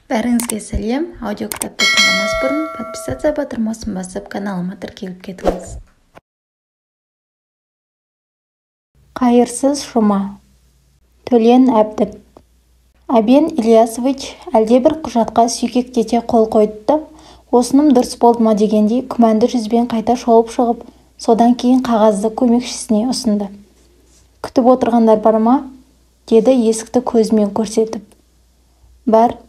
Бәріңізге сәлем! Аудиокітапты тыңдамас бұрын подписаться батырмасын басып, каналыма тіркеліп кетіңіз. Қайырсыз жұма. Төлен Әбдік. Әбен Ильясович әлдебір құжатқа сүйкектете қол қойды да, осыным дұрыс болды ма дегендей күмәнді жүзбен қайта шолып шығып, содан кейін қағазды көмекшісіне ұсынды. Күтіп отырғандар бар ма? Деді есікті көзімен көрсетіп. Бар.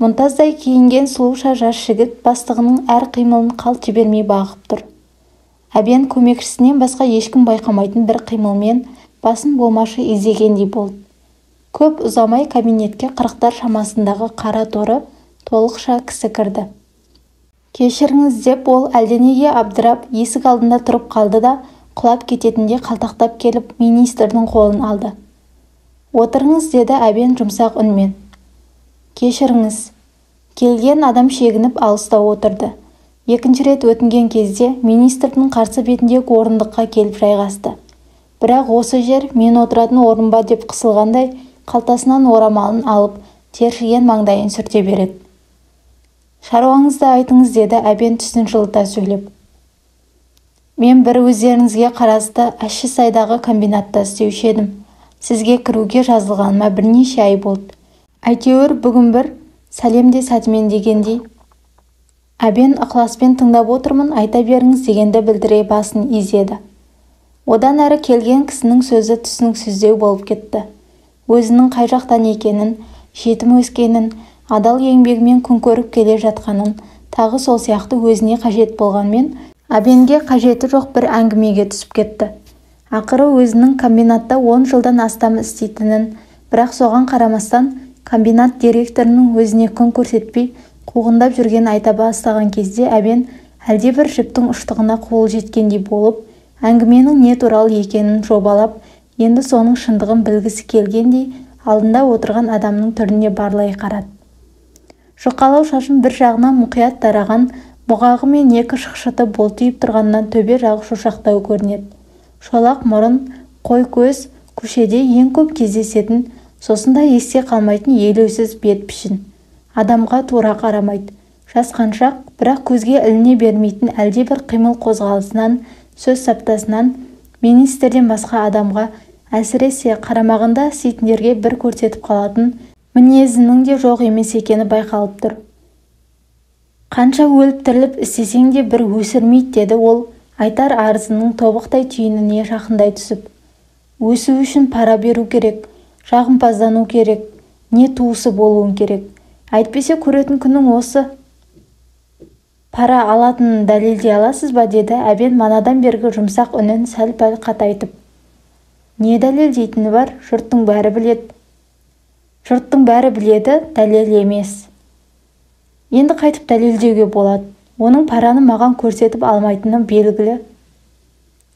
Мұнтаздай киінген сұлуша жас жігіт бастығының әр қимылын қалт жібермей бағып тұр. Әбен көмекшісінен басқа ешкім байқамайтын бір қимылмен басын болмашы изегендей болды. Көп ұзамай кабинетке 40-тар шамасындағы қара торы толықша кісі кірді. Кешіріңіз деп ол әлденеге абдырап есік алдында тұрып қалды да, құлап кететіндей қалтақтап келіп министрдің қолын алды. Отырыңыз, деді Әбен жұмсақ үнмен. Кешіріңіз. Келген адам шегініп алыста отырды. Екінші рет өтінген кезде министрдің қарсы бетіндегі орындыққа келіп жайғасты. Бірақ осы жер мен отыратын орын ба деп қысылғандай қалтасынан орамалын алып, тершіген маңдайын сүрте береді. Шаруаңызды айтыңыз, деді Әбен түсін жылыта сөйлеп. Мен бір өздеріңізге қарасты Ащысайдағы комбинатта істеуші едім. Сізге кіруге жазылғаныма бірнеше ай болды. Әйтеуір бүгін бір сәлем де сәтімен дегендей. Әбен ықыласпен тыңдап отырмын, айта беріңіз дегенді білдіре басын изеді. Одан әрі келген кісінің сөзі түсініксіздеу болып кетті. Өзінің қай жақтан екенін, жетім өскенін, адал еңбегімен күн көріп келе жатқанын, тағы сол сияқты өзіне қажет болғанмен, Әбенге қажеті жоқ бір әңгімеге түсіп кетті. Ақыры өзінің комбинатта 10 жылдан астам істейтінін, бірақ соған қарамастан комбинат директорының өзіне күн көрсетпей қуғындап жүргенін айта бастаған кезде Әбен әлдебір жіптің ұштығына қолы жеткендей болып, әңгіменің не туралы екенін жобалап, енді соның шындығын білгісі келгендей алдында отырған адамның түріне барлай қарады. Жұқалау шашын бір жағынан мұқият тараған, бұғағы мен екі шықшыты бұлтиып тұрғаннан төбе жағы шошақтау көрінеді. Шолақ мұрын, қой көз, көшеде ең көп кездесетін, сосын да есте қалмайтын елеусіз бет пішін. Адамға тура қарамайды. Жасқаншақ, бірақ көзге іліне бермейтін әлдебір қимыл қозғалысынан, сөз саптасынан министрден басқа адамға, әсіресе қарамағында істейтіндерге бір көрсетіп қалатын мінезінің де жоқ емес екені байқалып тұр. Қанша өліп тіріліп істесең де бір өсірмейді, деді ол айтар арызының тобықтай түйініне жақындай түсіп. Өсу үшін пара беру керек, жағымпаздану керек, не туысы болуың керек. Әйтпесе көретін күнің осы. Пара алатынын дәлелдей аласыз ба, деді Әбен манадан бергі жұмсақ үнін сәл-пәл қатайтып. Не дәлелдейтіні бар, жұрттың бәрі біледі. Жұрттың бәрі біледі, дәлел емес. Енді қайтып дәлелдеуге болады. Оның параны маған көрсетіп алмайтыны белгілі.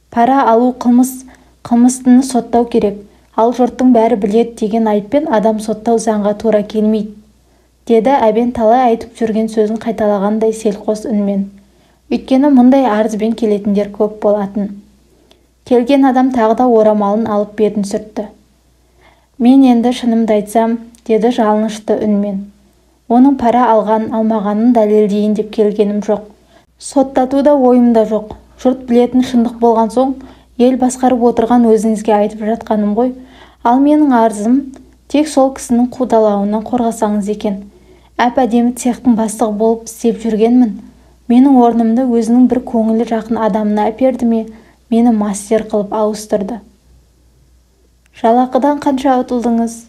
Пара алу қылмыс, қылмыстыны соттау керек. Ал жұрттың бәрі біледі деген айыппен адам соттау заңға тура келмейді, деді Әбен талай айтып жүрген сөзін қайталағандай селқос үнмен. Өйткені мұндай арызбен келетіндер көп болатын. Келген адам тағы да орамалын алып бетін сүртті. Мен енді шынымды айтсам, деді жалынышты үнмен. Оның пара алған алмағанын дәлелдейін деп келгенім жоқ. Соттату да ойымда жоқ. Жұрт білетін шындық болған соң, ел басқарып отырған өзіңізге айтып жатқаным ғой. Ал менің арызым тек сол кісінің қудалауынан қорғасаңыз екен. Әп-әдемі цехтың бастығы болып істеп жүргенмін. Менің орнымды өзінің бір көңілі жақын адамына әперді ме, мені мастер қылып ауыстырды. Жалақыдан қанша ұтылдыңыз?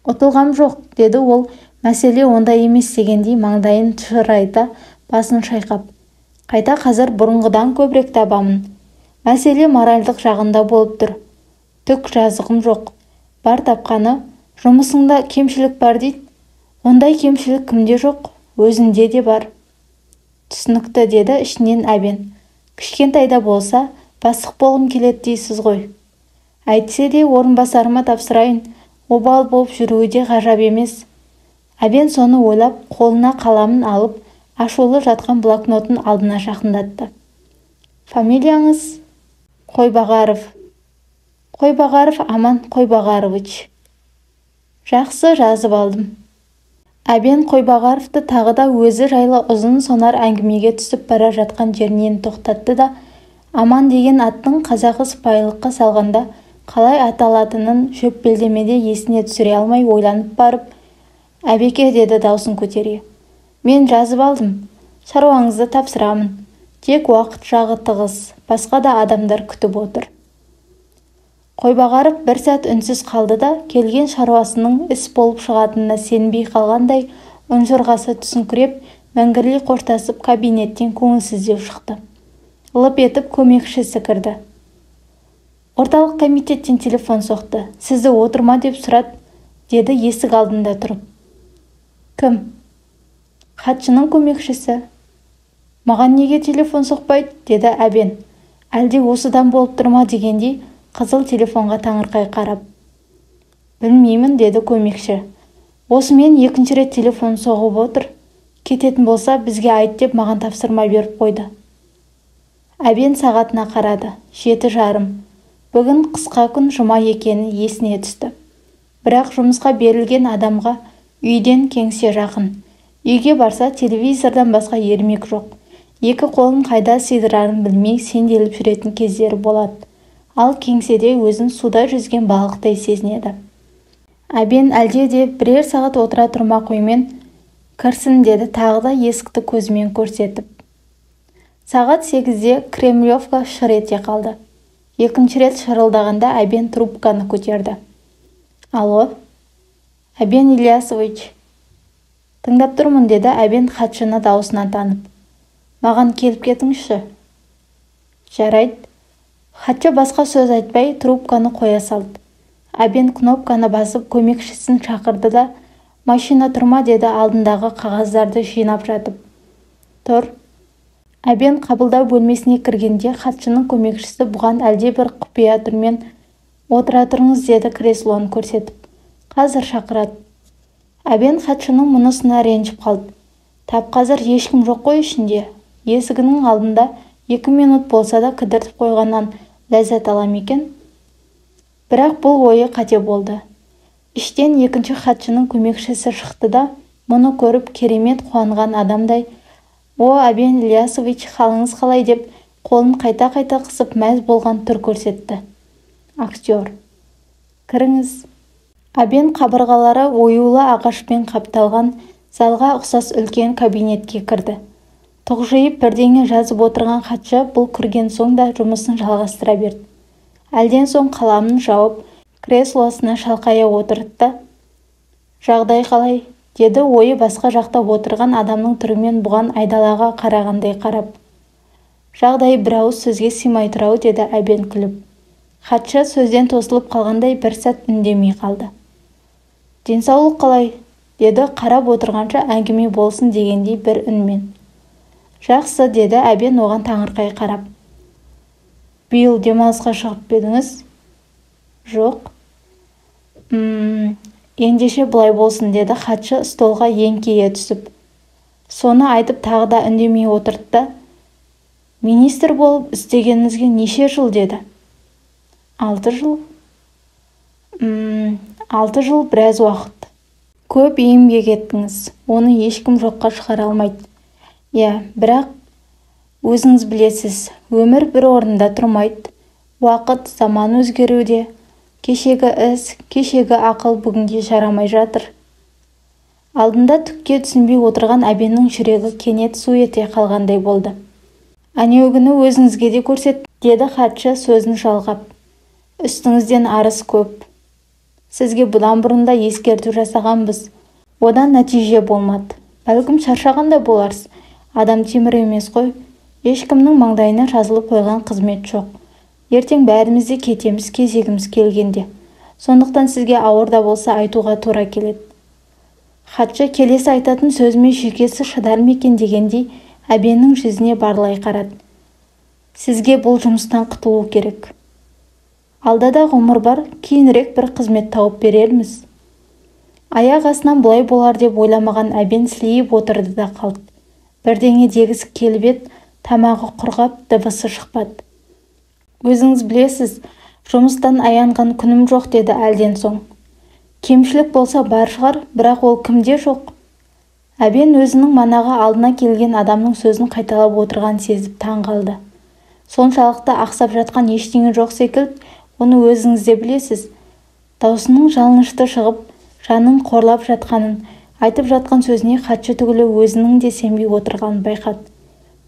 Ұтылғам жоқ, деді ол, мәселе онда емес дегендей маңдайын шырайта басын шайқап. Қайта қазір бұрынғыдан көбірек табамын. Мәселе моральдық жағында болып тұр. Түк жазығым жоқ. Бар тапқаны, жұмысыңда кемшілік бар дейді. Ондай кемшілік кімде жоқ, өзінде де бар. Түсінікті, деді ішінен Әбен. Кішкентайда болса, бастық болғым келеді дейсіз ғой. Әйтсе де орынбасарыма тапсырайын, обал болып жүруі де ғажап емес. Әбен соны ойлап, қолына қаламын алып, ашулы жатқан блокнотын алдына жақындатты. Фамилияңыз? Қойбағаров. Қойбағаров Аман Қойбағарович. Жақсы, жазып алдым. Әбен Қойбағаровты тағы да өзі жайлы ұзын сонар әңгімеге түсіп бара жатқан жерінен тоқтатты да, Аман деген аттың қазақы сыпайылыққа салғанда қалай аталатынын шөп белдемеде есіне түсіре алмай ойланып барып, «Әбеке», деді даусын көтере. «Мен жазып алдым. Шаруаңызды тапсырамын. Тек уақыт жағы тығыз, басқа да адамдар күтіп отыр». Қойбағаров бір сәт үнсіз қалды да, келген шаруасының іс болып шығатынына сенбей қалғандай ұнжырғасы түсіңкіреп, мәңгірлей қоштасып кабинеттен көңілсіздеу шықты. Лып етіп көмекшісі кірді. «Орталық комитеттен телефон соқты. Сізді отырма деп сұрады», деді есік алдында тұрып. «Кім?» «Хатшының көмекшісі». «Маған неге телефон соқпайды?» деді Әбен. Әлде осыдан болып тұр ма дегендей қызыл телефонға таңырқай қарап. «Білмеймін», деді көмекші. «Осымен екінші рет телефон соғып отыр. Кететін болса, бізге айт деп маған тапсырма беріп қойды». Әбен сағатына қарады. 7:30. Бүгін қысқа күн, жұма екені есіне түсті. Бірақ жұмысқа берілген адамға үйден кеңсе жақын. Үйге барса, телевизордан басқа ермек жоқ. Екі қолын қайда сыйдырарын білмей сенделіп жүретін кездері болады. Ал кеңседе өзін суда жүзген балықтай сезінеді. Әбен әлде де бірер сағат отыра тұрмақ оймен, «Кірсін», деді тағы да есікті көзімен көрсетіп. Сағат 8-де Кремлевка шыр ете қалды. Екінші рет шырылдағанда Әбен трубканы көтерді. «Алло, Әбен Ильясович». «Тыңдап тұрмын», деді Әбен хатшыны даусынан танып. «Маған келіп кетіңізші». «Жарайды». Хатшы басқа сөз айтпай трубканы қоя салды. Әбен кнопканы басып көмекшісін шақырды да, «Машина тұр ма?» деді алдындағы қағаздарды жинап жатып. «Тұр». Әбен қабылдау бөлмесіне кіргенде хатшының көмекшісі бұған әлдебір құпия түрмен, «Отыра тұрыңыз», деді креслоны көрсетіп. «Қазір шақырады». Әбен хатшының мұнысына ренжіп қалды. Тап қазір ешкім жоқ қой ішінде. Есігінің алдында 2 минут болса да кідіртіп қойғаннан ләззат ала ма екен? Бірақ бұл ойы қате болды. Іштен екінші хатшының көмекшісі шықты да, мұны көріп керемет қуанған адамдай, «О, Әбен Ильясович, халыңыз қалай?» деп қолын қайта-қайта қысып мәз болған түр көрсетті. Актер. «Кіріңіз». Әбен қабырғалары оюлы ағашпен қапталған залға ұқсас үлкен кабинетке кірді. Тұқжиып бірдеңе жазып отырған хатшы бұл кірген соң да жұмысын жалғастыра берді. Әлден соң қаламын жауып, креслосына шалқая отырды да, «Жағдай қалай?» деді ойы басқа жақта отырған адамның түрімен бұған айдалаға қарағандай қарап. «Жағдай бір ауыз сөзге сыймай тұр-ау», деді Әбен күліп. Хатшы сөзден тосылып қалғандай бір сәт үндемей қалды. «Денсаулық қалай?» деді қарап отырғанша әңгіме болсын дегендей бір үнмен. «Жақсы», деді Әбен оған таңырқай қарап. «Биыл демалысқа шығып па едіңіз?» «Жоқ». «Ендеше былай болсын», деді хатшы столға еңкейе түсіп. Соны айтып тағы да үндемей отырды да, «Министр болып істегеніңізге неше жыл?» деді. 6 жыл». 6 жыл біраз уақыт. Көп еңбек еттіңіз, оны ешкім жоққа шығара алмайды. Иә, бірақ өзіңіз білесіз, өмір бір орында тұрмайды. Уақыт, заман өзгеруде. Кешегі іс, кешегі ақыл бүгінге жарамай жатыр». Алдында түкке түсінбей отырған Әбеннің жүрегі кенет су ете қалғандай болды. «Әнеугіні өзіңізге де көрсет», деді хатшы сөзін жалғап. «Үстіңізден арыз көп. Сізге бұдан бұрын да ескерту жасағанбыз. Одан нәтиже болмады. Бәлкім шаршаған да боларсыз. Адам темір емес қой. Ешкімнің маңдайына жазылып қойған қызмет жоқ. Ертең бәріміз де кетеміз кезегіміз келгенде. Сондықтан сізге ауыр да болса айтуға тура келеді». Хатшы келесі айтатын сөзіме жүйкесі шыдар ма екен дегендей Әбеннің жүзіне барлай қарады. «Сізге бұл жұмыстан құтылу керек. Алда да ғұмыр бар, кейінірек бір қызмет тауып берерміз». Аяқ астынан бұлай болар деп ойламаған Әбен сілейіп отырды да қалды. Бірдеңе дегісі келіп еді, тамағы құрғап, дыбысы шықпады. «Өзіңіз білесіз, жұмыстан аянған күнім жоқ», деді әлден соң. «Кемшілік болса бар шығар, бірақ ол кімде жоқ? Әбен өзінің манағы алдына келген адамның сөзін қайталап отырғанын сезіп таң қалды. Соншалықты ақсап жатқан ештеңе жоқ секілді, оны өзіңіз де білесіз. Даусының жалынышты шығып, жанын қорлап жатқанын, айтып жатқан сөзіне хатшы түгілі өзінің де сенбей отырғанын байқады.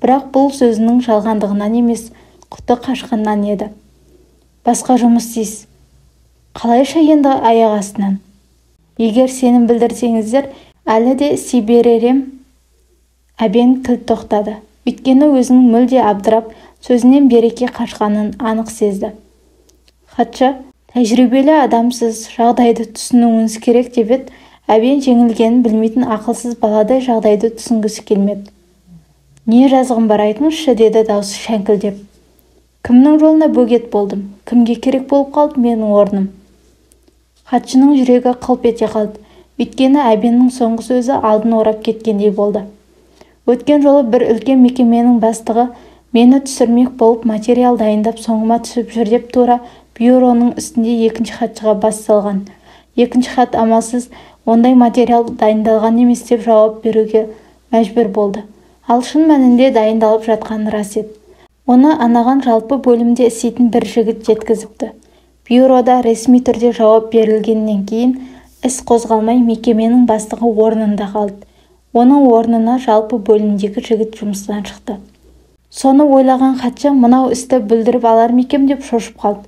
Бірақ бұл сөзінің жалғандығынан емес, құты қашқаннан еді. Басқа жұмыс дейсіз. Қалайша енді аяқ астынан? Егер сенім білдірсеңіздер, әлі де істей берер ем. Әбен кілт тоқтады. Өйткені өзінің мүлде абдырап, сөзінен береке қашқанын анық сезді. Хатшы, тәжірибелі адамсыз, жағдайды түсінуіңіз керек деп еді, Әбен жеңілгенін білмейтін ақылсыз баладай жағдайды түсінгісі келмеді. Не жазығым бар айтыңызшы, деді даусы шәңкілдеп. Кімнің жолына бөгет болдым? Кімге керек болып қалды менің орным? Хатшының жүрегі қылп ете қалды. Өйткені Әбеннің соңғы сөзі алдын орап кеткендей болды. Өткен жолы бір үлкен мекеменің бастығы мені түсірмек болып материал дайындап соңыма түсіп жүр деп тура бюроның үстінде екінші хатшыға бас салған. Екінші хат амалсыз ондай материал дайындалған емес деп жауап беруге мәжбүр болды. Ал шын мәнінде дайындалып жатқаны рас еді. Оны анаған жалпы бөлімде істейтін бір жігіт жеткізіпті. Бюрода ресми түрде жауап берілгеннен кейін іс қозғалмай мекеменің бастығы орнында қалды. Оның орнына жалпы бөлімдегі жігіт жұмыстан шықты. Соны ойлаған хатшы мынау істі бүлдіріп алар ма екен деп шошып қалды.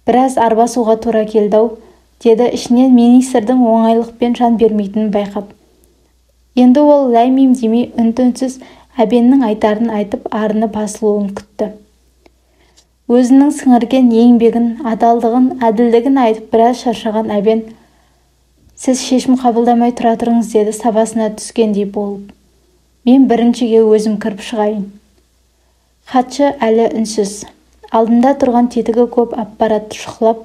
Біраз арбасуға тура келді-ау, деді ішінен министрдің оңайлықпен жан бермейтінін байқап. Енді ол ләм-мим демей үн-түнсіз Әбеннің айтарын айтып арыны басылуын күтті. Өзінің сіңірген еңбегін, адалдығын, әділдігін айтып біраз шаршаған Әбен, сіз шешім қабылдамай тұра тұрыңыз, деді сабасына түскендей болып. Мен біріншіге өзім кіріп шығайын. Хатшы әлі үнсіз. Алдында тұрған тетігі көп аппаратты шұқылап,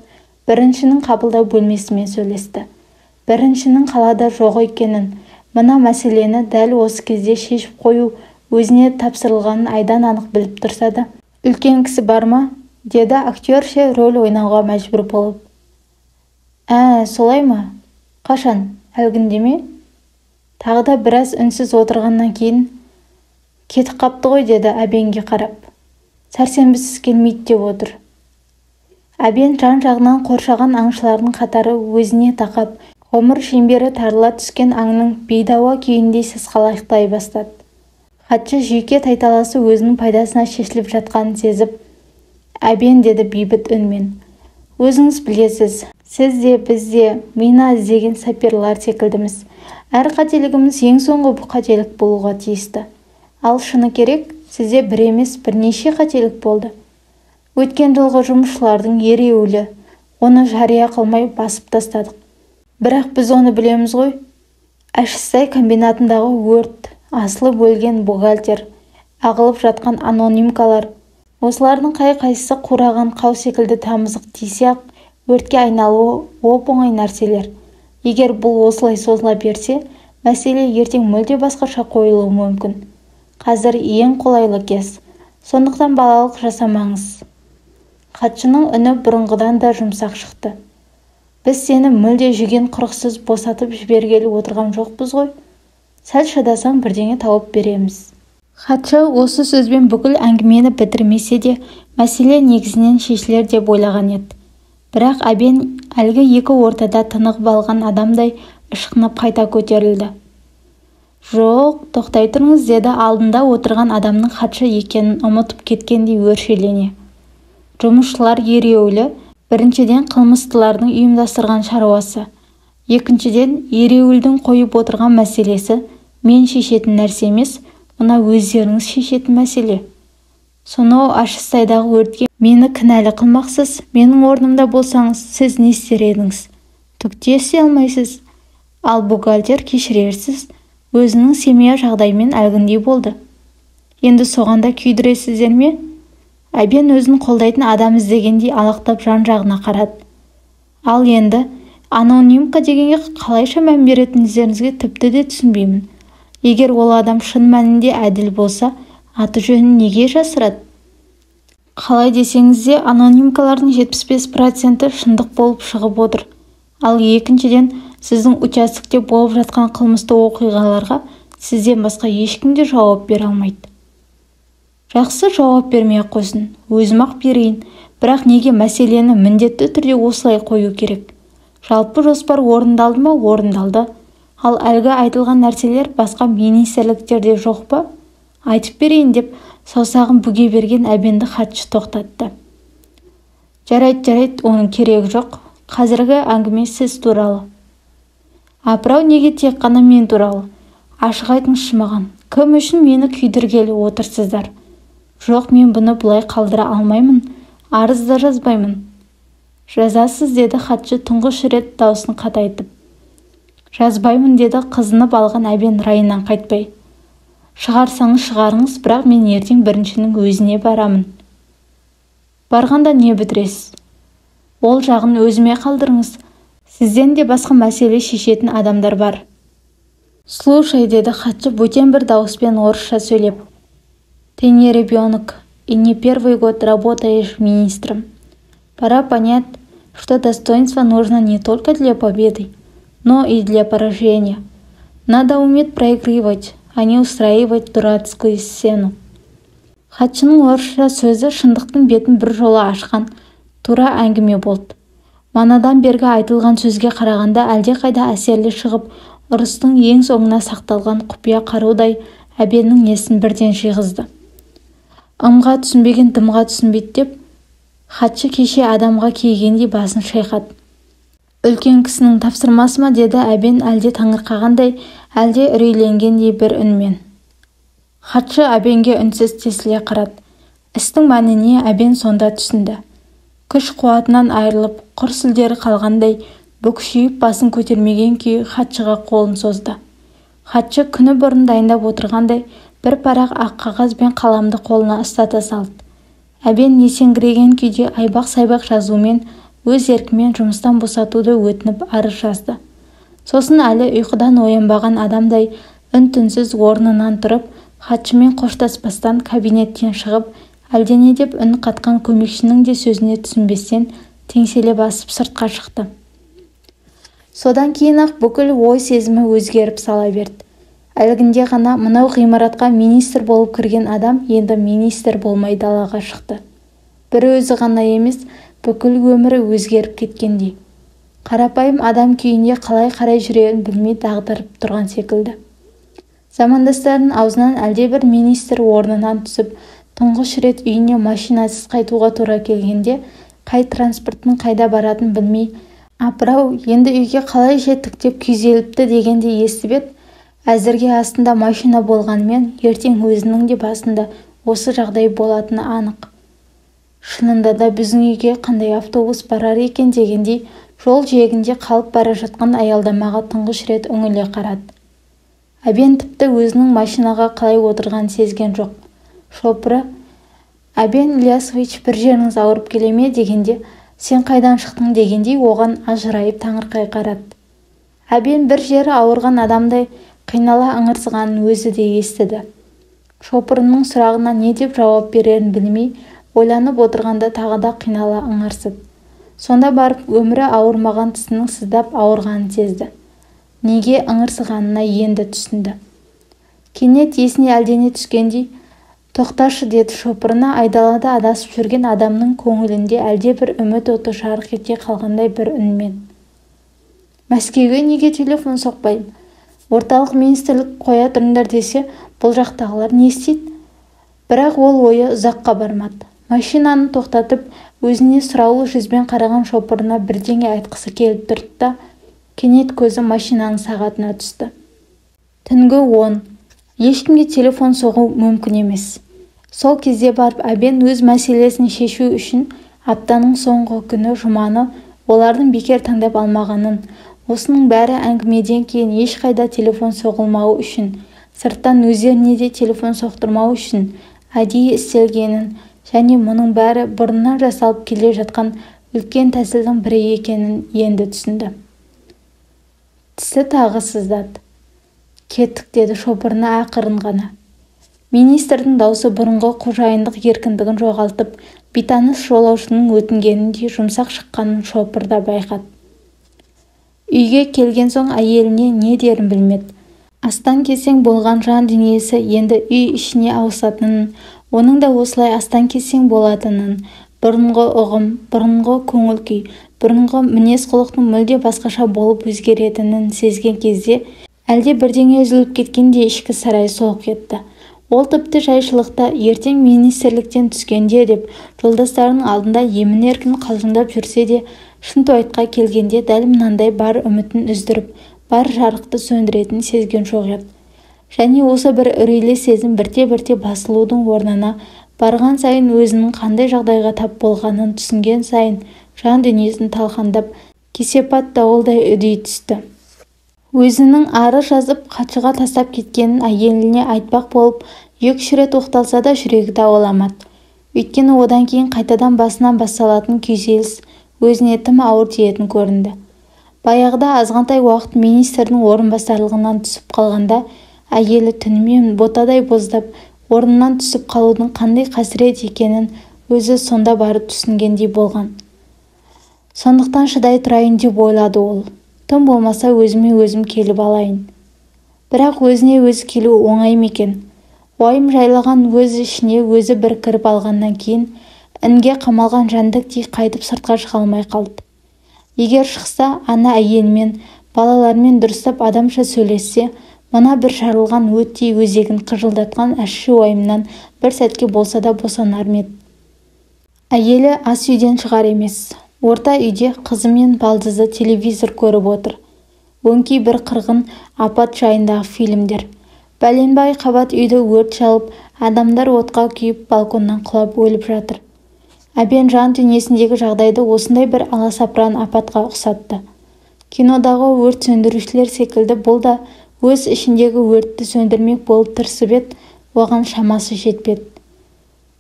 біріншінің қабылдау бөлмесімен сөйлесті. Біріншінің қалада жоқ екенін, мына мәселені дәл осы кезде шешіп қою өзіне тапсырылғанын айдан анық біліп тұрса да, үлкен кісі бар ма? Деді актерше рөл ойнауға мәжбүр болып. Солай ма? Қашан? Әлгінде ме? Тағы да біраз үнсіз отырғаннан кейін кетіп қапты ғой, деді Әбенге қарап. Сәрсенбісіз келмейді деп отыр. Әбен жан-жағынан қоршаған аңшылардың қатары өзіне тақап, ғұмыр шеңбері тарыла түскен аңның бейдауа күйіндей сасқалақтай бастады. Хатшы жүйке тайталасы өзінің пайдасына шешіліп жатқанын сезіп, Әбен, деді бейбіт үнмен. Өзіңіз білесіз, сіз де біз де мина іздеген саперлар секілдіміз. Әр қателігіміз ең соңғы қателік болуға тиісті. Ал шыны керек, сізде бір емес бірнеше қателік болды. Өткен жылғы жұмысшылардың ереуілі, оны жария қылмай басып тастадық. Бірақ біз оны білеміз ғой. Әшісай комбинатындағы өрт, асылып өлген бухгалтер, ағылып жатқан анонимкалар, осылардың қай-қайсысы қураған қау секілді тамызық тисе-ақ, өртке айналуы оп-оңай нәрселер. Егер бұл осылай созыла берсе, мәселе ертең мүлде басқаша қойылуы мүмкін. Қазір ең қолайлы кез. Сондықтан балалық жасамаңыз. Хатшының үні бұрынғыдан да жұмсақ шықты. Біз сені мүлде жүген құрықсыз босатып жібергелі отырған жоқпыз ғой. Сәл шыдасаң бірдеңе тауып береміз. Хатшы осы сөзбен бүкіл әңгімені бітірмесе де, мәселе негізінен шешілер деп ойлаған еді. Бірақ Әбен әлгі екі ортада тынығып алған адамдай ышқынып қайта көтерілді. Жоқ, тоқтай тұрыңыз, деді алдында отырған адамның хатшы екенін ұмытып кеткендей өршелене. Жұмысшылар ереуілі біріншіден қылмыстылардың ұйымдастырған шаруасы, екіншіден ереуілдің қойып отырған мәселесі мен шешетін нәрсе емес, мына өздеріңіз шешетін мәселе. Сонау Ащысайдағы өртке мені кінәлі қылмақсыз, менің орнымда болсаңыз, сіз не істер едіңіз? Түк те істей алмайсыз. Ал бухгалтер кешірерсіз, өзінің семья жағдайымен әлгіндей болды. Енді соған да күйдіресіздер ме? Әбен өзін қолдайтын адам іздегендей алақтап жан-жағына қарады. Ал енді анонимка дегенге қалайша мән беретініңізге тіпті де түсінбеймін. Егер ол адам шын мәнінде әділ болса, аты жөнін неге жасырады? Қалай десеңіз де, анонимкалардың 75% шындық болып шығып отыр. Ал екіншіден, сіздің участокте болып жатқан қылмысты оқиғаларға Сізден басқа ешкім де жауап бере алмайды. Жақсы, жауап бермей-ақ қойсын, өзім-ақ берейін. Бірақ неге мәселені міндетті түрде осылай қою керек? Жалпы жоспар орындалды ма? Орындалды. Ал әлгі айтылған нәрселер басқа министрліктерде жоқ па? Айтып берейін деп саусағын бүге берген Әбенді хатшы тоқтатты. Жарайды, жарайды, оның керегі жоқ. Қазіргі әңгіме сіз туралы. Апырау, неге тек қана мен туралы? Ашық айтыңызшы маған. Кім үшін мені күйдіргелі отырсыздар? Жоқ, мен бұны бұлай қалдыра алмаймын. Арыз да жазбаймын. Жазасыз, деді хатшы тұңғыш рет даусын қатайтып. Жазбаймын, деді қызынып алған Әбен райынан қайтпай. Шығарсаңыз шығарыңыз, бірақ мен ертең біріншінің өзіне барамын. Барғанда не бітіресіз? Ол жағын өзіме қалдырыңыз. Сізден де басқа мәселе шешетін адамдар бар. Слушай, деді хатшы бөтен бір дауыспен орысша сөйлеп. Ты не ребенок и не первый год работаешь министром. Пора понять, что достоинство нужно не только для победы, но и для поражения. Надо уметь проигрывать, а не устраивать дурацкую сцену. Хатшының орысша сөзі шындықтың бетін бір жола ашқан тура әңгіме болды. Манадан бергі айтылған сөзге қарағанда әлдеқайда әсерлі шығып, ұрыстың ең соңына сақталған құпия қарудай Әбеннің есін бірден жиғызды. Ымға түсінбеген дымға түсінбейді деп, хатшы кеше адамға кейгендей басын шайқады. Үлкен кісінің тапсырмасы ма, деді Әбен әлде таңырқағандай, әлде үрейленгендей бір үнмен. Хатшы Әбенге үнсіз тесіле қарады. Істің мәніне Әбен сонда түсінді. Күш қуатынан айырылып, құр сүлдері қалғандай бүкшиіп басын көтермеген күйі хатшыға қолын созды. Хатшы күні бұрын дайындап отырғандай бір парақ ақ қағаз бен қаламды қолына ұстата салды. Әбен есеңгіреген күйде айбақ-сайбақ жазумен өз еркімен жұмыстан босатуды өтініп арыз жазды. Сосын әлі ұйқыдан оянбаған адамдай үн-түнсіз орнынан тұрып, хатшымен қоштаспастан кабинеттен шығып, әлдене деп үн қатқан көмекшінің де сөзіне түсінбестен теңселе басып сыртқа шықты. Содан кейін-ақ бүкіл ой сезімі өзгеріп сала берді. Әлгінде ғана мынау ғимаратқа министр болып кірген адам енді министр болмай далаға шықты. Бір өзі ғана емес, бүкіл өмірі өзгеріп кеткендей. Қарапайым адам күйінде қалай қарай жүрерін білмей дағдарып тұрған секілді. Замандастарының аузынан әлдебір министр орнынан түсіп, тұңғыш рет үйіне машинасыз қайтуға тура келгенде, қай транспорттың қайда баратынын білмей, апырау, енді үйге қалай жеттік деп күйзеліпті дегенде естіп еді, әзірге астында машина болғанымен ертең өзінің де басында осы жағдай болатыны анық. Шынында да біздің үйге қандай автобус барар екен дегендей жол жиегінде қалып бара жатқан аялдамаға тұңғыш рет үңіле қарады. Әбен тіпті өзінің машинаға қалай отырғанын сезген жоқ. Шопыры, Әбен Ильясович, бір жеріңіз ауырып келе ме дегенде, сен қайдан шықтың дегендей оған ажырайып таңырқай қарады. Әбен бір жері ауырған адамдай қинала ыңырсығанын өзі де естіді. Шопырының сұрағына не деп жауап берерін білмей, ойланып отырғанда тағы да қинала ыңырсыды. Сонда барып өмірі ауырмаған тісінің сыздап ауырғанын сезді. Неге ыңырсығанына енді түсінді. Кенет есіне әлдене түскендей, тоқташы деді шопырына айдалада адасып жүрген адамның көңілінде әлдебір үміт оты жарқ ете қалғандай бір үнмен. Мәскеуге неге телефон соқпаймын? Орталық министрлік қоя тұрыңдар десе, бұл жақтағылар не істейді? Бірақ ол ойы ұзаққа бармады. Машинаны тоқтатып, өзіне сұраулы жүзбен қараған шопырына бірдеңе айтқысы келіп тұрды да, кенет көзі машинаның сағатына түсті. Түнгі 10. Ешкімге телефон соғу мүмкін емес. Сол кезде барып Әбен өз мәселесін шешу үшін аптаның соңғы күні жұманы олардың бекер таңдап алмағанын, осының бәрі әңгімеден кейін ешқайда телефон соғылмауы үшін, сырттан өздеріне де телефон соқтырмау үшін әдейі істелгенін және мұның бәрі бұрыннан жасалып келе жатқан үлкен тәсілдің бірі екенін енді түсінді. Тісі тағы сыздады. Кеттік, деді шопырына ақырын ғана. Министрдің даусы бұрынғы қожайындық еркіндігін жоғалтып, бейтаныс жолаушының өтінгеніндей жұмсақ шыққанын шопыр да байқады. Үйге келген соң әйеліне не дерін білмеді. Астан-кестең болған жан дүниесі енді үй ішіне ауысатынын, оның да осылай астан-кестең болатынын, бұрынғы ұғым, бұрынғы көңіл-күй, бұрынғы мінез-құлықтың мүлде басқаша болып өзгеретінін сезген кезде әлде бірдеңе үзіліп кеткендей ішкі сарайы солып кетті. Ол тіпті жайшылықта ертең министрліктен түскенде деп жолдастарының алдында емін-еркін қалжыңдап жүрсе де, шынтуайтқа келгенде дәл мынандай бар үмітін үздіріп, бар жарықты сөндіретінін сезген жоқ еді. Және осы бір үрейлі сезім бірте-бірте басылудың орнына барған сайын өзінің қандай жағдайға тап болғанын түсінген сайын жан дүниесін талқандап, кесепат дауылдай үдей түсті. Өзінің арыз жазып хатшыға тастап кеткенін әйеліне айтпақ болып 2-3 рет оқталса да жүрегі дауаламады. Өйткені одан кейін қайтадан басынан басталатын күйзеліс өзіне тым ауыр тиетін көрінді. Баяғыда азғантай уақыт министрдің орынбасарлығынан түсіп қалғанда әйелі түнімен ботадай боздап, орнынан түсіп қалудың қандай қасірет екенін өзі сонда барып түсінгендей болған. Сондықтан шыдай тұрайын деп ойлады ол. Тым болмаса өзіме өзім келіп алайын. Бірақ өзіне өзі келу оңай ма екен? Уайым жайлаған өз ішіне өзі бір кіріп алғаннан кейін інге қамалған жәндіктей қайтып сыртқа шыға алмай қалды. Егер шықса, ана әйелмен, балалармен дұрыстап адамша сөйлессе, мына бір жарылған өттей өзегін қыжылдатқан ащы уайымнан бір сәтке болса да босанар ма еді? Әйелі ас үйден шығар емес. Орта үйде қызы мен балдызы телевизор көріп отыр. Өңкей бір қырғын апат жайындағы фильмдер. Бәленбай қабат үйді өрт шалып, адамдар отқа күйіп, балконнан құлап өліп жатыр. Әбен жан дүниесіндегі жағдайды осындай бір аласапыран апатқа ұқсатты. Кинодағы өрт сөндірушілер секілді бұл да өз ішіндегі өртті сөндірмек болып тырысып еді, оған шамасы жетпеді.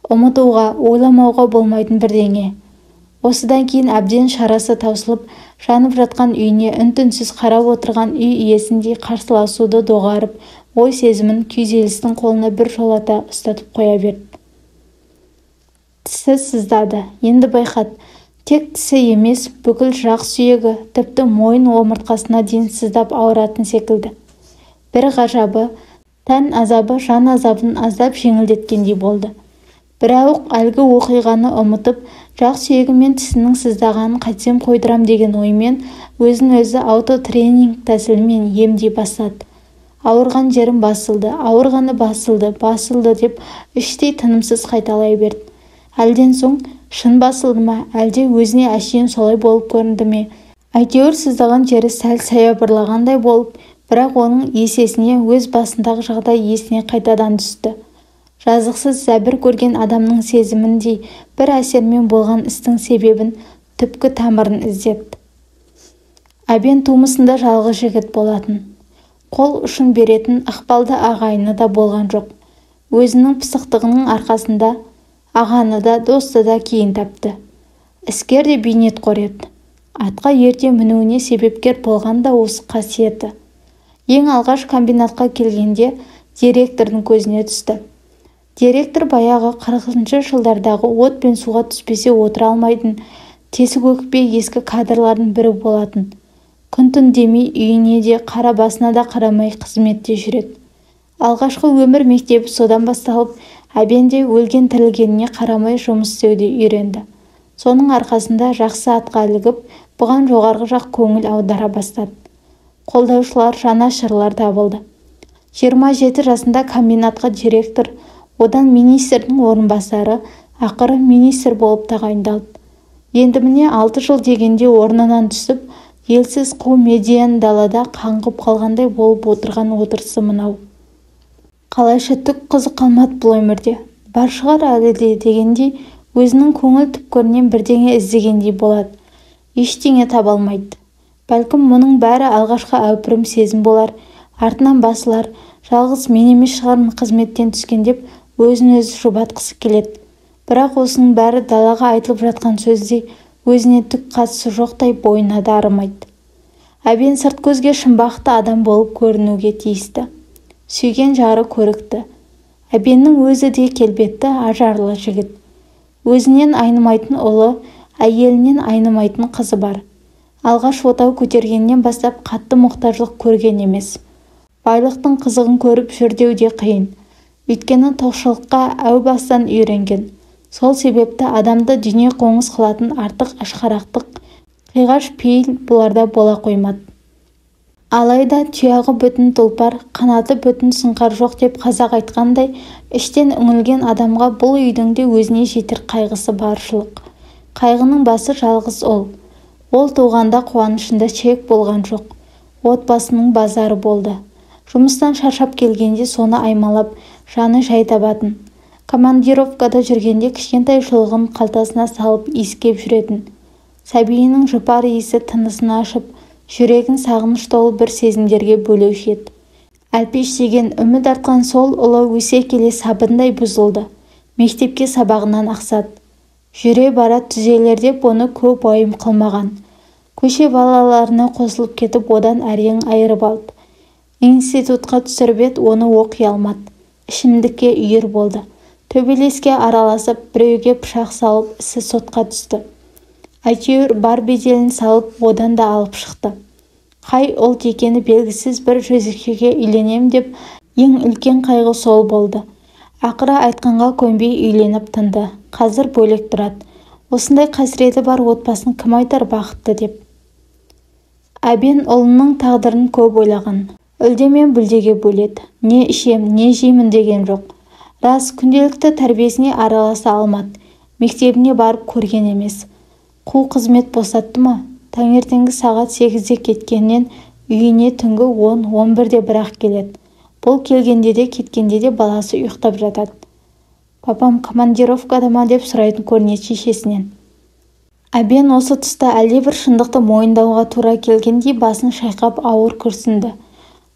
Ұмытуға, ойламауға болмайтын бірдеңе. Осыдан кейін әбден шарасы таусылып, жанып жатқан үйіне үн-түнсіз қарап отырған үй иесіндей қарсыласуды доғарып, ой сезімін күйзелістің қолына бір жолата ұстатып қоя берді. Тісі сыздады, енді байқады. Тек тісі емес, бүкіл жақ сүйегі, тіпті мойын омыртқасына дейін сыздап ауыратын секілді. Бір ғажабы, тән азабы жан азабын аздап жеңілдеткендей болды. Бірақ әлгі оқиғаны ұмытып, жақ сүйегі мен тісінің сыздағанын қайтсем қойдырам деген оймен өзін-өзі аутотренинг тәсілімен емдей бастады. Ауырған жерім басылды, ауырғаны басылды, басылды деп іштей тынымсыз қайталай берді. Әлден соң шын басылды ма, әлде өзіне әшейін солай болып көрінді ме, әйтеуір сыздаған жері сәл саябырлағандай болып, бірақ оның есесіне өз басындағы жағдай есіне қайтадан түсті. Жазықсыз зәбір көрген адамның сезіміндей бір әсермен болған істің себебін, түпкі тамырын іздеді. Әбен тумысында жалғыз жігіт болатын. Қол ұшын беретін ықпалды ағайыны да болған жоқ. Өзінің пысықтығының арқасында ағаны да, досты да кейін тапты. Іскер де бейнетқор еді. Атқа ерте мінуіне себепкер болған да осы қасиеті. Ең алғаш комбинатқа келгенде директордың көзіне түсті. Директор баяғы 40-шы жылдардағы от пен суға түспесе отыра алмайтын, тесік өкпе ескі кадрлардың бірі болатын. Күн-түн демей үйіне де, қара басына да қарамай қызметте жүреді. Алғашқы өмір мектебі содан басталып, Әбен де өлген тірілгеніне қарамай жұмыс істеуді үйренді. Соның арқасында жақсы атқа ілігіп, бұған жоғарғы жақ көңіл аудара бастады. Қолдаушылар, жанашырлар табылды. 27 жасында комбинатқа директор, одан министрдің орынбасары, ақыры министр болып тағайындалды. Енді міне 6 жыл дегенде орнынан түсіп, елсіз қу медиен далада қаңғып қалғандай болып отырған отырысы мынау. Қалайша түк қызық қалмады бұл өмірде, бар шығар әлі де дегендей, өзінің көңіл түпкірінен бірдеңе іздегендей болады. Ештеңе таба алмайды. Бәлкім мұның бәрі алғашқы әупірім сезім болар, артынан басылар, жалғыз мен емес шығармын қызметтен түскен деп өзін өзі жұбатқысы келеді. Бірақ осының бәрі далаға айтылып жатқан сөздей, өзіне түк қатысы жоқтай бойына да арымайды. Әбен сырт көзге шынбақты адам болып көрінуге тиісті. Сүйген жары көрікті. Әбеннің өзі де келбетті, ажарлы жігіт. Өзінен айнымайтын ұлы, әйелінен айнымайтын қызы бар. Алғаш отау көтергеннен бастап қатты мұқтаждық көрген емес. Байлықтың қызығын көріп жүр деу де қиын. Өйткені тоқшылыққа әу бастан үйренген. Сол себепті адамды дүние қоңыз қылатын артық ашқарақтық, қиғаш пейіл бұларда бола қоймады. Алайда тұяғы бүтін тұлпар, қанаты бүтін сұңқар жоқ деп қазақ айтқандай, іштен үңілген адамға бұл үйдің де өзіне жетер қайғысы баршылық. Қайғының басы жалғыз ұл. Ол туғанда қуанышында шек болған жоқ. Отбасының базары болды. Жұмыстан шаршап келгенде соны аймалап, жаны жай табатын. Командировкада жүргенде кішкентай шұлығын қалтасына салып иіскеп жүретін. Сәбиінің жұпар иісі тынысын ашып, жүрегін сағыныш толы бір сезімдерге бөлеуші еді. Әлпеш деген үміт артқан сол ұлы өсе келе сабындай бұзылды. Мектепке сабағынан ақсады. Жүре бара түзелер деп оны көп уайым қылмаған. Көше балаларына қосылып кетіп, одан әрең айырып алды. Институтқа түсіріп еді, оны оқи алмады. Ішімдікке үйір болды. Төбелеске араласып, біреуге пышақ салып, ісі сотқа түсті. Әйтеуір бар беделін салып, одан да алып шықты. Қай ұлт екені белгісіз бір жезөкшеге үйленем деп, ең үлкен қайғы сол болды. Ақыры айтқанға көнбей үйленіп тынды. Қазір бөлек тұрады. Осындай қасіреті бар отбасын кім айтар бақытты деп. Әбен ұлының тағдырын көп ойлаған. Үлде мен бүлдеге бөледі. Не ішем, не жеймін деген жоқ. Рас, күнделікті тәрбиесіне араласа алмады. Мектебіне барып көрген емес. Қу қызмет босатты ма? Таңертеңгі сағат 8-де кеткеннен үйіне түнгі 10-11-де бірақ келеді. Бұл келгенде де кеткенде де баласы ұйықтап жатады. Папам командировкада ма деп сұрайтын көрінеді шешесінен. Әбен осы тұста әлдебір шындықты мойындауға тура келгендей басын шайқап ауыр күрсінді.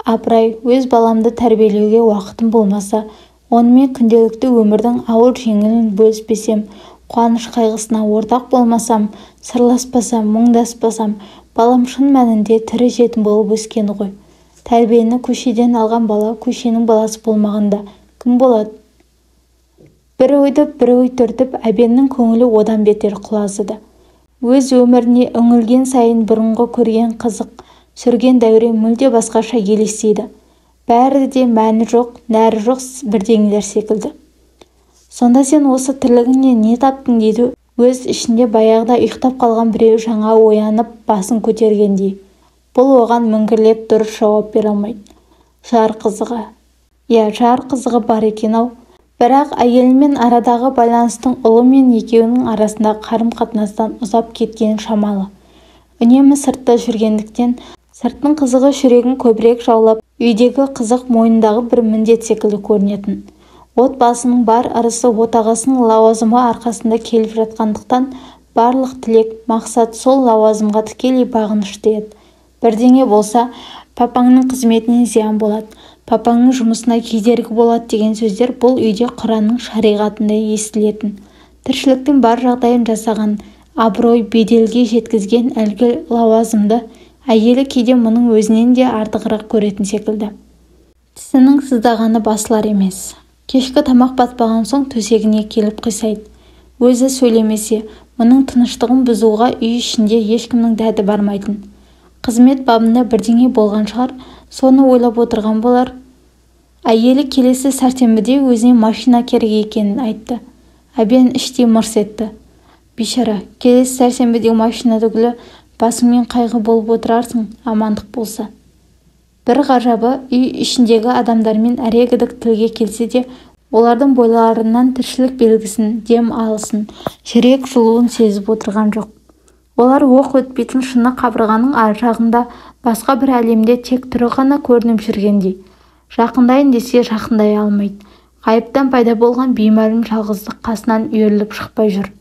Апырай, өз баламды тәрбиелеуге уақытым болмаса, онымен күнделікті өмірдің ауыр жеңілін бөліспесем, қуаныш қайғысына ортақ болмасам, сырласпасам, мұңдаспасам, балам шын мәнінде тірі жетім болып өскені ғой. Тәрбиені көшеден алған бала көшенің баласы болмағанда кім болады? Бір ойды бір ой түртіп, Әбеннің көңілі одан бетер құлазыды. Өз өміріне үңілген сайын бұрынғы көрген қызық, сүрген дәурен мүлде басқаша елестейді. Бәрі де мәні жоқ, нәрі жоқ бірдеңелер секілді. Сонда сен осы тірлігіңнен не таптың дейді өз ішінде баяғыда ұйықтап қалған біреу жаңа оянып басын көтергендей. Бұл оған міңгірлеп дұрыс жауап бере алмайды. Жар қызығы. Иә, жар қызығы бар екен-ау. Бірақ әйелімен арадағы байланыстың ұлы мен екеуінің арасындағы қарым-қатынастан ұзап кеткен шамалы. Үнемі сыртта жүргендіктен сырттың қызығы жүрегін көбірек жаулап, үйдегі қызық мойнындағы бір міндет секілді көрінетін. Отбасының бар ырысы отағасының лауазымы арқасында келіп жатқандықтан барлық тілек, мақсат сол лауазымға тікелей бағынышты еді. Бірдеңе болса, папаңның қызметінен зиян болады, папаңның жұмысына кедергі болады деген сөздер бұл үйде Құранның шариғатындай естілетін. Тіршіліктің бар жағдайын жасаған, абырой, беделге жеткізген әлгі лауазымды әйелі кейде мұның өзінен де артығырақ көретін секілді. Тісінің сыздағаны басылар емес. Кешкі тамақ батпаған соң төсегіне келіп қисайды. Өзі сөйлемесе, мұның тыныштығын бұзуға үй ішінде ешкімнің дәті бармайтын. Қызмет бабында бірдеңе болған шығар, соны ойлап отырған болар. Әйелі келесі сәрсенбіде өзіне машина керек екенін айтты. Әбен іштей мырс етті. Бейшара, келесі сәрсенбіде машина түгілі басыңмен қайғы болып отырарсың, амандық болса. Бір ғажабы, үй ішіндегі адамдармен әрегідік тілге келсе де, олардың бойларынан тіршілік белгісін, дем алысын, жүрек жылуын сезіп отырған жоқ. Олар оқ өтпейтін шыны қабырғаның ар жағында басқа бір әлемде тек түрі ғана көрініп жүргендей. Жақындайын десе жақындай алмайды. Ғайыптан пайда болған беймәлім жалғыздық қасынан үйіріліп шықпай жүр.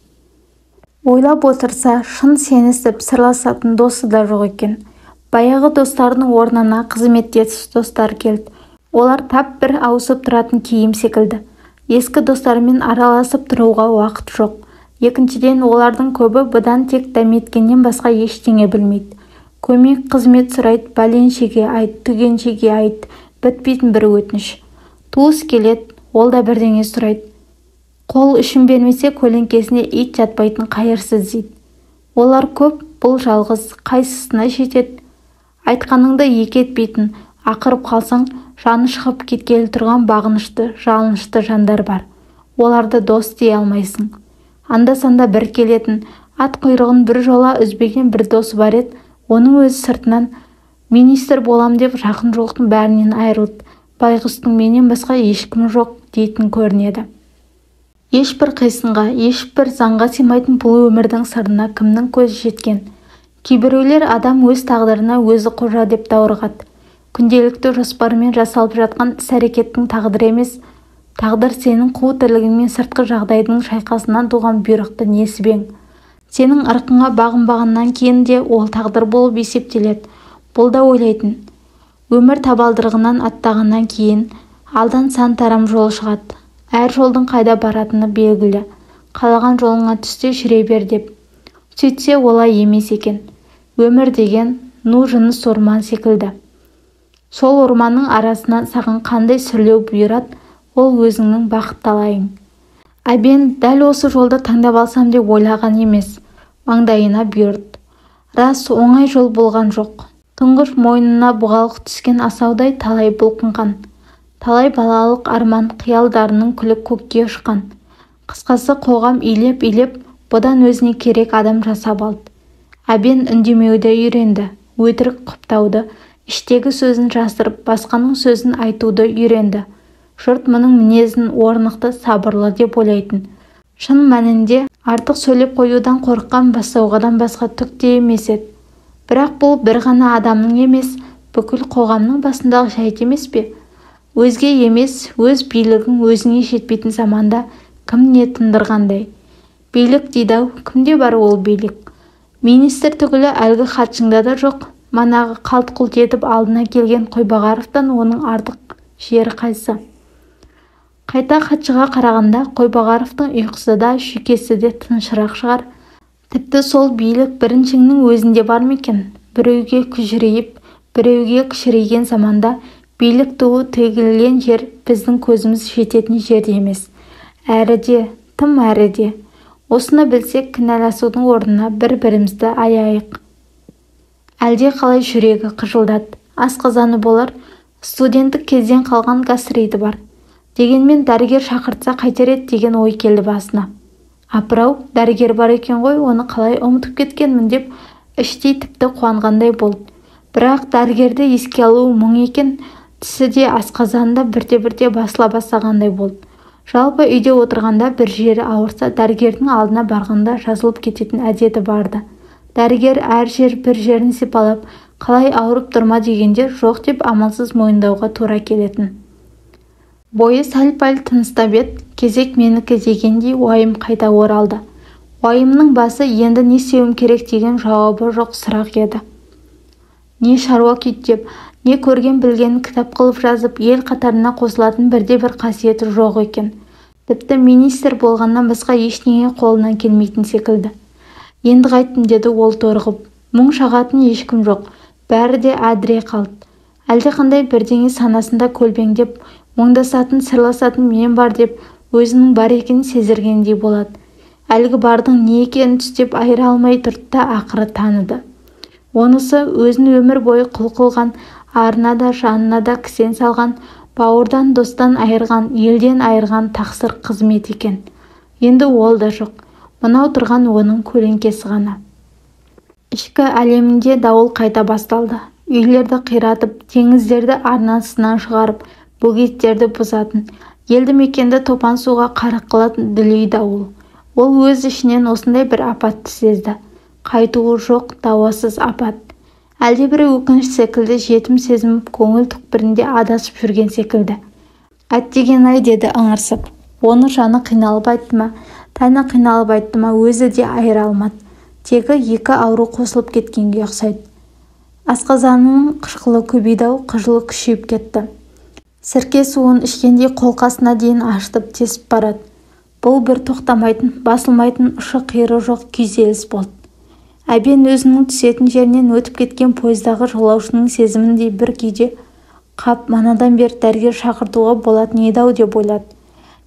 Ойлап отырса, шын сенісіп сырласатын досы да жоқ екен. Баяғы достарының орнына қызметтес достар келді. Олар тап бір ауысып тұратын киім секілді. Ескі достарымен араласып тұруға уақыт жоқ. Екіншіден, олардың көбі бұдан тек дәметкеннен басқа ештеңе білмейді. Көмек қызмет сұрайды, бәленшеге айт, түгеншеге айт, бітпейтін бір өтініш. Туыс келеді, ол да бірдеңе сұрайды. Қол ұшын бермесе көлеңкесіне ит жатпайтын қайырсыз дейді. Олар көп, бұл жалғыз, қайсысына жетеді? Айтқаныңды екі етпейтін, Ақырып қалсаң, жаны шығып кеткелі тұрған бағынышты, жалынышты жандар бар. Оларды дос дей алмайсың. Анда-санда бір келетін, ат құйрығын бір жола үзбеген бір досы бар еді, оның өзі сыртынан министр болам деп жақын-жуықтың бәрінен айырылды, байғұстың менен басқа ешкімі жоқ дейтін көрінеді. Ешбір қисынға, ешбір заңға сыймайтын бұл өмірдің сырына кімнің көзі жеткен? Кейбіреулер адам өз тағдырына өзі қожа деп даурығады. Күнделікті жоспармен жасалып жатқан іс-әрекеттің тағдыры емес, тағдыр сенің қу тірлігіңмен сыртқы жағдайдың шайқасынан туған бұйрықты несібең. Сенің ырқыңа бағынбағаннан кейін де ол тағдыр болып есептеледі. Бұл да ойлайтын. Өмір табалдырығынан аттағаннан кейін алдан сан тарам жол шығады. Әр жолдың қайда баратыны белгілі. Қалаған жолыңа түсте жүре бер деп. Сөйтсе олай емес екен. Өмір деген ну жыныс орман секілді. Сол орманның арасынан саған қандай сүрлеу бұйырады, ол өзіңнің бақыт талайың. Әбен дәл осы жолды таңдап алсам деп ойлаған емес, маңдайына бұйырды. Рас, оңай жол болған жоқ. Тұңғыш мойнына бұғалық түскен асаудай талай бұлқынған. Талай балалық арман қиялдарының күлі көкке ұшқан. Қысқасы, қоғам илеп-илеп, бұдан өзіне керек адам жасап алды. Әбен үндемеуді үйренді, өтірік құптауды, іштегі сөзін жасырып, басқаның сөзін айтуды үйренді. Жұрт мұның мінезін орнықты, сабырлы деп ойлайтын. Шын мәнінде артық сөйлеп қоюдан қорыққан бассауғадан басқа түк те емес еді. Бірақ бұл бір ғана адамның емес, бүкіл қоғамның басындағы жайт емес пе? Өзге емес, өз билігің өзіңе жетпейтін заманда кім не тындырғандай? Билік дейді-ау, кімде бар ол билік? Министр түгілі әлгі хатшыңда да жоқ. Манағы қалт-құлт етіп алдына келген Қойбағаровтан оның артық жері қайсы? Қайта хатшыға қарағанда Қойбағаровтың ұйқысы да, шүйкесі де тынышырақ шығар. Тіпті сол билік біріншіңнің өзінде бар ма екен? Біреуге күжірейіп, біреуге кішірейген заманда билік туы тігілген жер біздің көзіміз жететін жер емес. Әрі де, тым әрі де. Осыны білсек, кінәласудың орнына бір-бірімізді аяйық. Әлде қалай жүрегі қыжылдады. Асқазаны болар, студенттік кезден қалған гастриті бар. Дегенмен дәрігер шақыртса қайтер еді деген ой келді басына. Апырау, дәрігер бар екен ғой, оны қалай ұмытып кеткенмін деп іштей тіпті қуанғандай болды. Бірақ дәрігерді еске алу мұң екен, тісі де асқазаны да бірте-бірте басыла бастағандай болды. Жалпы үйде отырғанда бір жері ауырса, дәрігердің алдына барғанда жазылып кететін әдеті барды. Дәрігер әр жер бір жерін сипалап, қалай ауырып тұрма дегенде жоқ деп амалсыз мойындауға тура келетін. Бойы сәл-пәл тыныстап еді, кезек менікі дегендей уайым қайта оралды. Уайымның басы енді не істеуім керек деген жауабы жоқ сұрақ еді. Не шаруа күйттеп, не көрген білгенін кітап қылып жазып, ел қатарына қосылатын бірде-бір қасиеті жоқ екен. Тіпті министр болғаннан басқа ештеңе қолынан келмейтін секілді. Енді қайттым, деді ол торығып. Мұң шағатын ешкім жоқ, бәрі де әдіре қалды. Әлдеқандай бірдеңе санасында көлбеңдеп, мұңдасатын, сырласатын мен бар деп өзінің бар екенін сездіргендей болады. Әлгі бардың не екенін түстеп айыра алмай тұрды да ақыры таныды. Онысы өзін өмір бойы құл қылған, арына да жанына да кісен салған, бауырдан достан айырған, елден айырған тақсыр қызмет екен. Енді ол да жоқ. Мынау тұрған оның көлеңкесі ғана. Ішкі әлемінде дауыл қайта басталды. Үйлерді қиратып, теңіздерді арнасынан шығарып, бөгеттерді бұзатын, елді мекенді топан суға қарық қылатын дүлей дауыл. Ол өз ішінен осындай бір апатты сезді. Қайтуы жоқ, дауасыз апат. Әлдебір өкініш секілді жетім сезім көңіл түкпірінде адасып жүрген секілді. Әттеген-ай, деді ыңырсып. Оны жаны қиналып айтты ма, тәні қиналып айтты ма, өзі де айыра алмады. Тегі екі ауру қосылып кеткенге ұқсайды. Асқазанының қышқылы көбейді-ау, қыжылы күшейіп кетті. Сірке суын ішкендей қолқасына дейін ашытып тесіп барады. Бұл бір тоқтамайтын, басылмайтын ұшы-қиыры жоқ күйзеліс болды. Әбен өзінің түсетін жерінен өтіп кеткен пойыздағы жолаушының сезіміндей бір күйде қап, манадан бері дәрігер шақыртуға болатын еді-ау деп ойлады.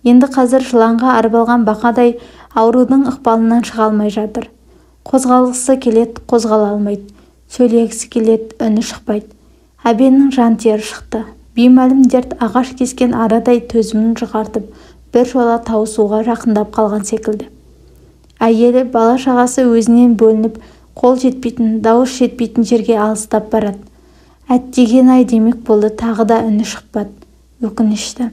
Енді қазір жыланға арбалған бақадай аурудың ықпалынан шыға алмай жатыр. Қозғалғысы келеді, қозғала алмайды. Сөйлегісі келеді, үні шықпайды. Әбеннің жан тері шықты. Беймәлім дерт ағаш кескен арадай төзімін жұқартып, бір жола тауысуға жақындап қалған секілді. Әйелі, бала-шағасы өзінен бөлініп, қол жетпейтін, дауыс жетпейтін жерге алыстап барады. Әттеген-ай демек болды, тағы да үні шықпады. Өкінішті.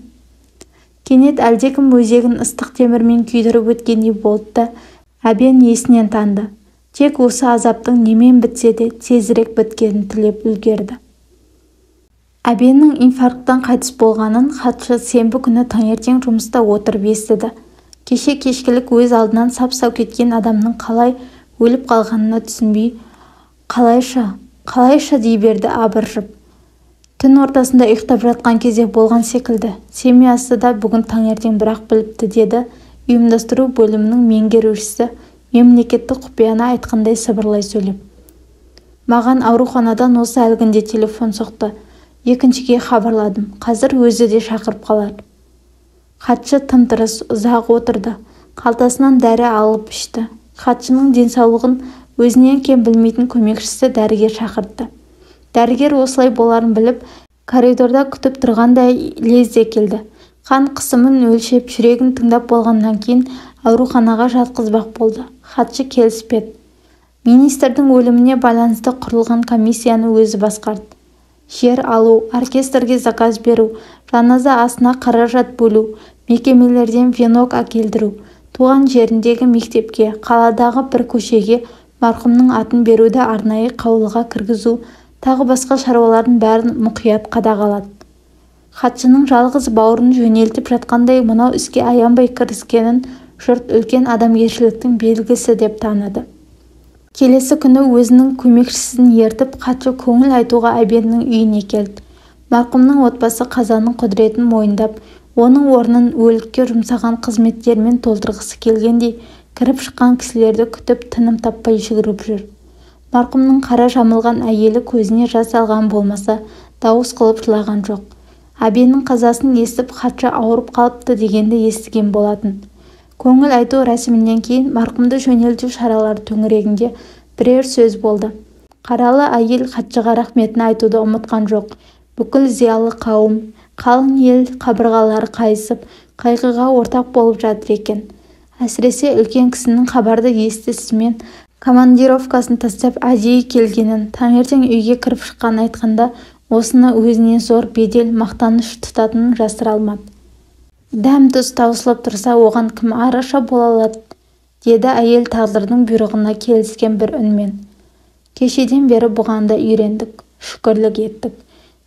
Кенет әлдекім өзегін ыстық темірмен күйдіріп өткендей болды да, Әбен есінен танды. Тек осы азаптың немен бітсе де тезірек біткенін тілеп үлгерді. Әбеннің инфаркттан қайтыс болғанын хатшы сенбі күні таңертең жұмыста отырып естіді. Кеше кешкілік өз алдынан сап-сау кеткен адамның қалай өліп қалғанына түсінбей, қалайша, қалайша дей берді абыржып. Түн ортасында ұйықтап жатқан кезде болған секілді. Семьясы да бүгін таңертең бірақ біліпті, деді ұйымдастыру бөлімінің меңгерушісі мемлекеттік құпияны айтқандай сыбырлай сөйлеп. Маған ауруханадан осы әлгінде телефон соқты. Екіншіге хабарладым. Қазір өзі де шақырып қалар. Хатшы тым-тырыс ұзақ отырды. Қалтасынан дәрі алып ішті. Хатшының денсаулығын өзінен кем білмейтін көмекшісі дәрігер шақыртты. Дәрігер осылай боларын біліп, коридорда күтіп тұрғандай лезде келді. Қан қысымын өлшеп, жүрегін тыңдап болғаннан кейін ауруханаға жатқызбақ болды. Хатшы келіспеді. Министрдің өліміне байланысты құрылған комиссияны өзі басқарды. Жер алу, оркестрге заказ беру, жаназа асына қаражат бөлу, мекемелерден венок әкелдіру, туған жеріндегі мектепке, қаладағы бір көшеге марқұмның атын беруді арнайы қаулыға кіргізу, тағы басқа шаруалардың бәрін мұқият қадағалады. Хатшының жалғыз бауырын жөнелтіп жатқандай мынау іске аянбай кіріскенін жұрт үлкен адамгершіліктің белгісі деп таныды. Келесі күні өзінің көмекшісін ертіп, хатшы көңіл айтуға Әбеннің үйіне келді. Марқұмның отбасы қазаның құдіретін мойындап, оның орнын өлікке жұмсаған қызметтермен толтырғысы келгендей, кіріп шыққан кісілерді күтіп тыным таппай жүгіріп жүр. Марқұмның қара жамылған әйелі көзіне жас алған болмаса, дауыс қылып жылаған жоқ. Әбеннің қазасын естіп, хатшы ауырып қалыпты дегенді естіген болатын. Көңіл айту рәсімінен кейін марқұмды жөнелту шаралары төңірегінде бірер сөз болды. Қаралы әйел хатшыға рахметін айтуды ұмытқан жоқ. Бүкіл зиялы қауым, қалың ел қабырғалары қайысып, қайғыға ортақ болып жатыр екен. Әсіресе үлкен кісінің хабарды естісімен командировкасын тастап әдейі келгенін, таңертең үйге кіріп шыққанын айтқанда, осыны өзіне зор бедел, мақтаныш тұтатынын жасыра алмады. Дәм-тұз таусылып тұрса, оған кім араша бола алады, деді әйел тағдырдың бұйрығына келіскен бір үнмен. Кешеден бері бұған да үйрендік, шүкірлік еттік.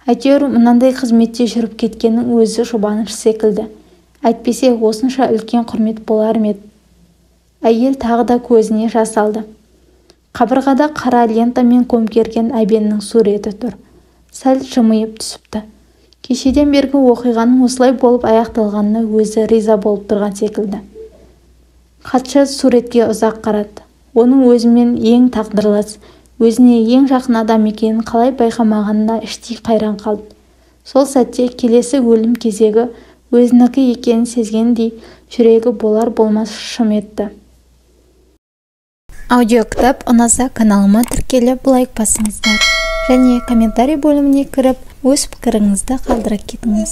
Әйтеуір мынандай қызметте жүріп кеткеннің өзі жұбаныш секілді. Әйтпесе осынша үлкен құрмет болар ма еді? Әйел тағы да көзіне жас алды. Қабырғада қара лентамен көмкерген Әбеннің суреті тұр. Сәл жымиып түсіпті. Кешеден бергі оқиғаның осылай болып аяқталғанына өзі риза болып тұрған секілді. Хатшы суретке ұзақ қарады. Оның өзімен ең тағдырлас, өзіне ең жақын адам екенін қалай байқамағанына іштей қайран қалды. Сол сәтте келесі өлім кезегі өзінікі екенін сезгендей жүрегі болар-болмас шым етті. Аудиокітап ұнаса каналыма тіркеліп лайк басыңыздар және комментарий бөліміне кіріп өз пікіріңізді қалдыра кетіңіз.